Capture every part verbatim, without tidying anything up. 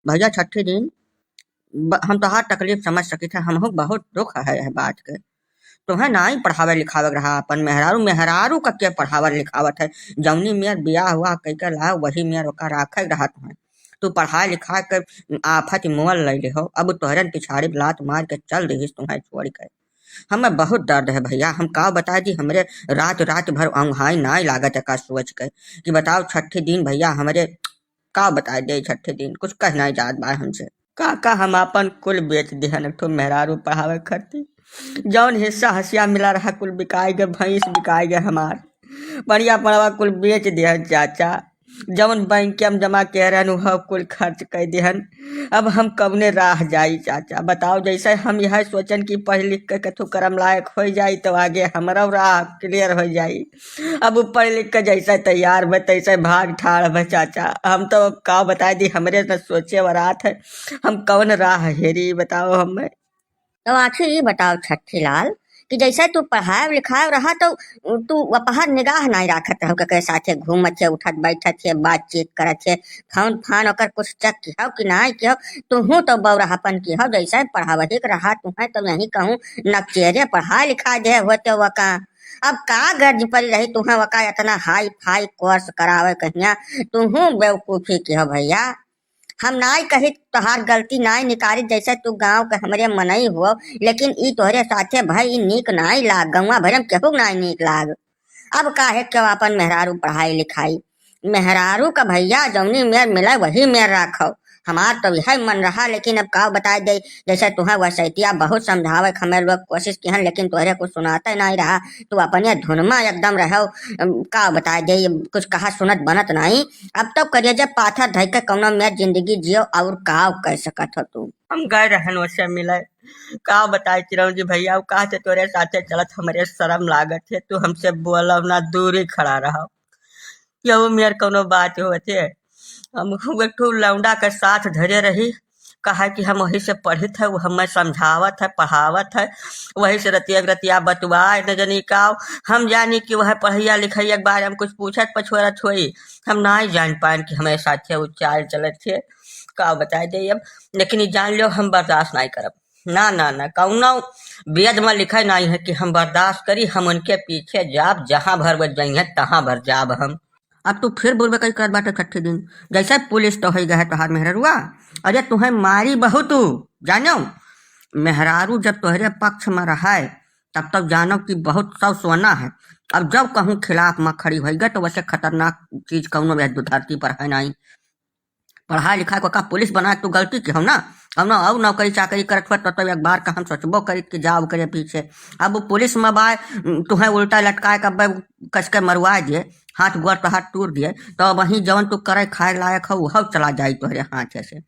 भैया छठी दिन ब-, हम तोहार तकलीफ समझ सकित है, हमहू बहुत दुख है यह बात के। तोहे नाई पढ़ावे लिखावे के रहा अपन मेहरारू, मेहरारू का के पढ़ावत लिखावत है? जौनी मेर बियाह हुआ कई के ला, वही मेर ओका राखे के रहा तोहे। तू पढ़ाए लिखाए के आफत मोल ले ले हो, अब तोहरन पिछाड़ी लात मार के चल दिहिस तुम्हें छोड़ के। हमें बहुत दर्द है भैया, हम का बताई दी, हमरे रात रात भर औंघाई नाई लागत है का सोच के कि बताओ छठी दिन भैया हमरे का बताई दे, छठी दिन कुछ कह नाई जात बा हमसे। का का हम आपन कुल बेच दिहन एक ठो मेहरारू पढ़ावे खातिर। जौन हिस्सा हसिया मिला रहा कुल बिकाई गए, भैंस बिकाई गए हमार, बढ़िया पड़वा कुल बेच दिहन चाचा। जौन बैंक के हम जमा के रहन उह कुल खर्च कर दिहन। अब हम कवने राह जाई चाचा, बताओ। जैसे हम यह सोचन कि पढ़ लिख के कथू करम लायक हो जाई तो आगे हमारा राह क्लियर हो जाई। अब उ पढ़ लिख के जैसे तैयार भे तैसे भाग ठाड़ भे चाचा। हम तो अब का बताई दी, हमरे न सोचे वरात है, हम कौन राह हेरी बताओ हमें। तो आखिर ये बताओ छठी लाल कि जैसे तू पढ़ाए लिखाए रहा तो तू अपहर निगाह नाई राखत रहो, के साथे घूमत है, उठत बैठत है, बातचीत करत है, फोन फान ओकर कुछ चेक किहो कि नाई किहो? तुहू तो बौराहपन किहो, जैसे पढ़ावही के रहा तुहे तो यही कहूँ नकचेरे पढ़ाए लिखाए दे होते वका। अब का गर्ज पड़ी रही तुहे वका इतना हाई फाई कोर्स करावे कहिया, तुहू बेवकूफी किहो भैया। हम नाई कही तोहार गलती नाई निकाली, जैसे तू गाँव के हमरे मनई हो, लेकिन ई तोहरे साथे भई ई नीक नाई लाग, गौवा भरे में केहू के नाई नीक लाग। अब काहे के आपन मेहरारू पढ़ाई लिखाई? मेहरारू का भैया जौनी मेर मिले वही मेर राखो। हमार तो यह मन रहा, लेकिन अब का बताई दे, जैसे तुहे वैसैतिया बहुत समझावे के हमें लोग कोशिश किहन, लेकिन तोहरे कुछ सुनाते नाई रहा। तू अपने धुन में एकदम रहो, अम, का बताई दे, कुछ कहा सुनत बनत नाई। अब तो करेजे पाथर धइ के कौनो मेर जिंदगी जियो और का कह सकत हो तू। हम गए रहन ओसे मिले, का बताई चिरौंजी भैया, उ कहा थे तोरे साथे चलत हमरे शर्म लागत है, तू हमसे बोलो ना, दूरी खड़ा रहो। केहू मेर कौनो बात होत है। हम एक ठो लौंडा के साथ धरे रही, कहा कि हम वही से पढ़ित है, वो हमें समझावत है, पढ़ावत है, वही से रतिया के रतिया बतुआए न जनी का। हम जानी कि वह पढ़ैया लिखैया के बारे में कुछ पूछत पछोरत होई, हम नाई जान पाएन कि हमें साथे वो चाल चलत है, का बताई दे अब। लेकिन ई जान लो हम बर्दाश्त नाई करब। ना, ना, ना, कौनो वेद में लिखे नाई है कि हम बर्दाश्त करी, हम उनके पीछे जाब, जहाँ भर वो जइहें, तहाँ भर जाब हम। अब तू फिर बुरबकई करत बाटे छठी दिन, जैसे पुलिस तो होई गए तोहार मेहररुआ। अरे तुहें मारी बहुत, जानो, मेहरारू जब तोहरे पक्ष में रहे, तब तब जानो कि बहुत सौ सोना है। अब जब कहूँ खिलाफ में खड़ी होई गए, तो वैसे खतरनाक चीज कौनो यह धरती पर है नाई। पढ़ाई लिखाई को का पुलिस बनाए, तू गलती की हो ना, अब ना और नौकरी चाकरी करत हुआ तो, तो एक बार का हम सोचबो करित कि जाओ करे पीछे। अब वो पुलिस में बाय, तुहें उल्टा लटकाए के अब कस के मरवाए दिए, हाथ गोड़ तो हाथ तोड़ दिए, तो अब वहीं जवन तू करे खाए लायक हो वह चला जाई तोहरे हाथ से।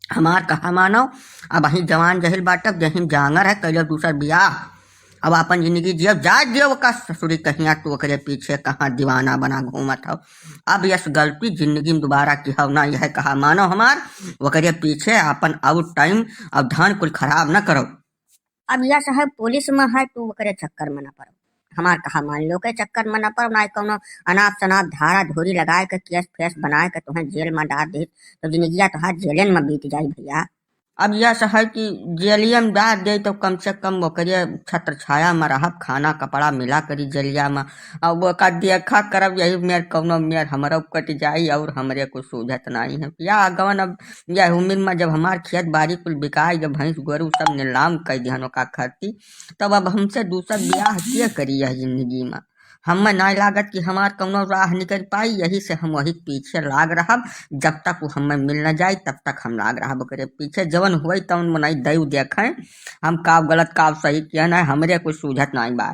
हमार कहा मानो, अब वहीं जवान जहिल बाटब, जहिन जांगर है, कैलो दूसर बियाह, अब आपन जिंदगी जियब, जा दियो ओका ससुरी कहिया, तू ओकरे पीछे कहाँ दीवाना बना घूमत हो। अब यस गलती जिंदगी में दोबारा की हो ना, यह कहा मानो हमार, ओकरे पीछे आपन आउट टाइम, अब धन कुल खराब न करो। अब यस है पुलिस में है, तू ओकरे चक्कर में न पड़ो, हमार कहा मान लो के चक्कर में न पड़ो, ना कौनो अनाप शनाप धारा धूरी लगाए के केस फेस बनाए के तुहें जेल में डाल दे, तो जिंदगिया तोहार जेलन में बीत जाई भैया। अब यस है कि जेलिया में डाल दे तो कम से कम ओकरे छत्र छाया में रहब, खाना कपड़ा मिला करी जेलिया में। अब ओका देखा करब यही मेर कौनो मेर हमरो कट जाई और हमरे कुछ सूझत नाई है। या गवन अब यह उम्र में जब हमार खेत बाड़ी कुल बिकाई, जब भैंस गोरू सब नीलाम कर दिहन ओका खरती, तब अब हमसे दूसर बियाह के करी यह जिंदगी में। हमें नाई लागत कि हमार कौनो राह निकल पाई, यही से हम वही पीछे लाग रहब, जब तक वो हमें मिल न जाई, तब तक हम लाग रहब ओकरे पीछे। जवन हुई तवन मनई दई देखें, हम का गलत का सही किया ना, हमरे कुछ सूझत नाई बा।